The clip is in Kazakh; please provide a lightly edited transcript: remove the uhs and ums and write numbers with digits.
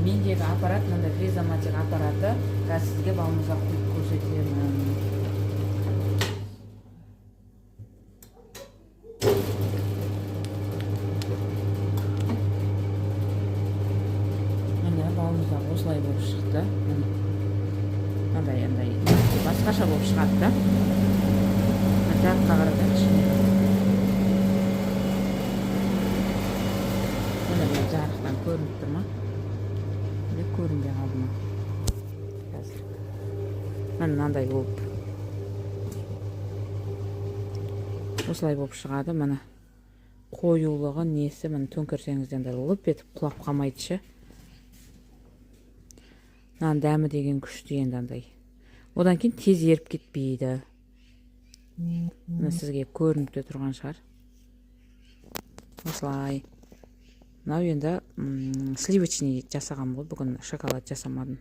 Мендегі аппарат мынандай, фрезоматик аппараты. Қазір сізге балмұздақ құйып көрсетемін. Міне, балмұздақ осылай болып шықты. Міне, мынандай андай басқаша болып шығады да. Мына жаққа қаратайықшы. Міне, мына жарықтан көрініп тұр ма или көрінбей қалды ма? Қазір, міне, мынандай болып, осылай болып шығады. Міне, қоюлығы несі, міне, төңкерсеңіз де андай лып етіп құлап қалмайды ше. Мынаның дәмі деген күшті енді андай. Одан кейін тез еріп кетпейді. Міне, сізге көрініп те тұрған шығар осылай. Мынау енді сливочный жасағанмын ғой бүгін, шоколад жасамадым.